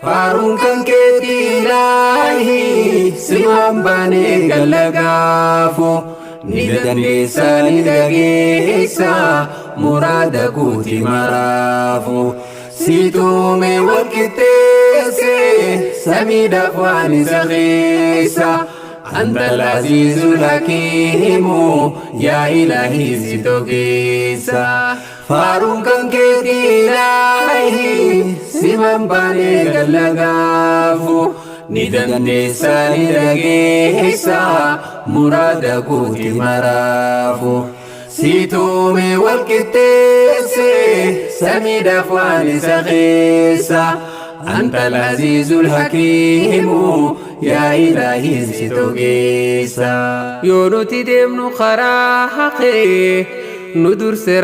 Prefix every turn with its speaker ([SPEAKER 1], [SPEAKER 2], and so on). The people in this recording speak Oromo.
[SPEAKER 1] Faaruun kan keetii ilaahi simaan baanee gallagaafu ni dandeessa ni dhageessa muraada guuti maraafu si tuume wal qixxeesse samiidhaaf waan isa keessa أنت العزيز الحكيم يا إلهي si togeessa. Faaruun kan keetii ilaahi siman baanee gallagaafu ni dandeessa ni dhageessa muraada guuti maraafu si tuume wal qixxeesse samiidhaaf waan isa keessa أنت العزيز الحكيم يا إلهي si togeessa.
[SPEAKER 2] Yoo nuti deemnu karaa haqee nu durse.